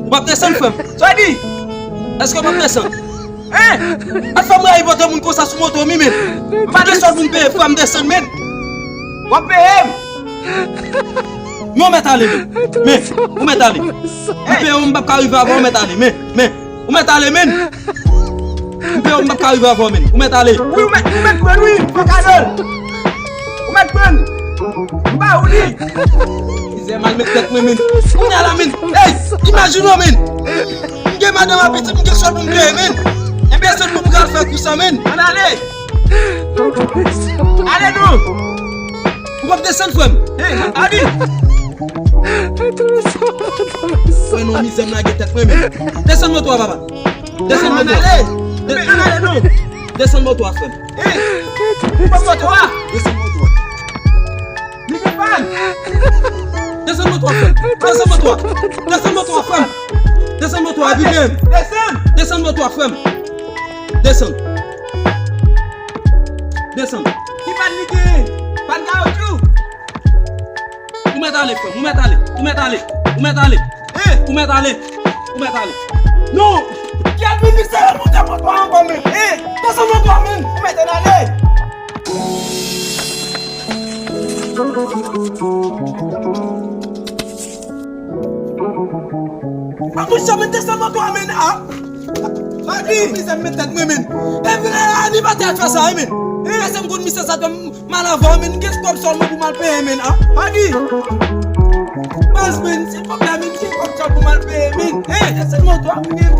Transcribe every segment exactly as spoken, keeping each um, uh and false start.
W ap desann, frè m? Sa w di? Èske w ap desann? Hein? Al fè m rayi pote moun konsa sou moto, mi, men. M pa gen sòl pou m peye, frè m, desann, men. W ap peye m? Men, ou mèt ale, men. Men, ou mèt ale. M peye w, m p ap ka rive avan, ou mèt ale, men. Men, ou mèt ale, men. M peye w, m p ap ka rive avan, men. Ou mèt ale. Wi, ou mèt, ou mèt pran l, wi. Fò kado l. Ou mèt pran l. M ba ou li. Mizè, m al met tèt mwen, men. Kounye a la, men. Ey, imajine w, men. M gen madanm ak pitit, m gen sòl pou m peye, men. Enben, se pou m pral fè kou sa, men. Ann ale. Ale non. Ou p ap desann, frè m? Hey, Adi. Frè, non, mizè m lage tèt mwen, men. Desann moto a, papa. Desann moto a. Ann ale. De- Ann ale non. Desann moto a, frè m. Hey, desann moto a. Desann moto a. Li gen pàn. Desann moto a, frè m. Desann moto a. Desann moto a, frè m. Desann moto a, epi men. Desann. Desann moto a, frè m. Desann. Desann. Ki pàn li gen? Pàn kawotchou. Ou mèt ale, frè m. Ou mèt ale. Ou mèt ale. Ou mèt ale. Eh, ou mèt ale. Ou mèt ale. Non. Ki administre l monte moto a ankò, men? Eh, desann moto a, men. Ou mèt ale. A, monchè, men desann moto a, men, a. Madi, mizè m met tèt mwen, men. E vin la, animatè a fè sa, men. E se m konn misye sa, m al avan, men. M gen kòb sòlman pou m al peye, men, a. Madi. Baz, men, silvouplè, men, m gen kòb sòl pou m al peye, men. E, desann moto a, men.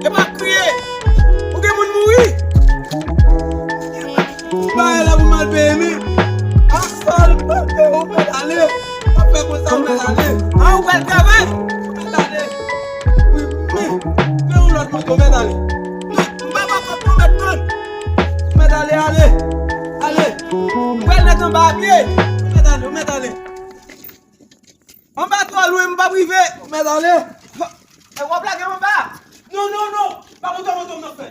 E pa kriye. Ou gen moun mouri. Bagay la pou m al peye, men. A, sòl, m al peye, ou mèt ale. W ap fè konsa, ou mèt ale. A, ou pral travay? Ou mèt ale. Wi, men, men yon lòt moto, mèt ale. Non, m pa pran kòb non, mèt pran. Ou mèt ale, ale. Ale. Ou pral mèt anba a pye. Ou mèt ale, ou mèt ale. Anba twò lwen, m p ap rive. Ou mèt ale. E w ap lage m anba? Non, non, non. Pa monte moto m nan, frè.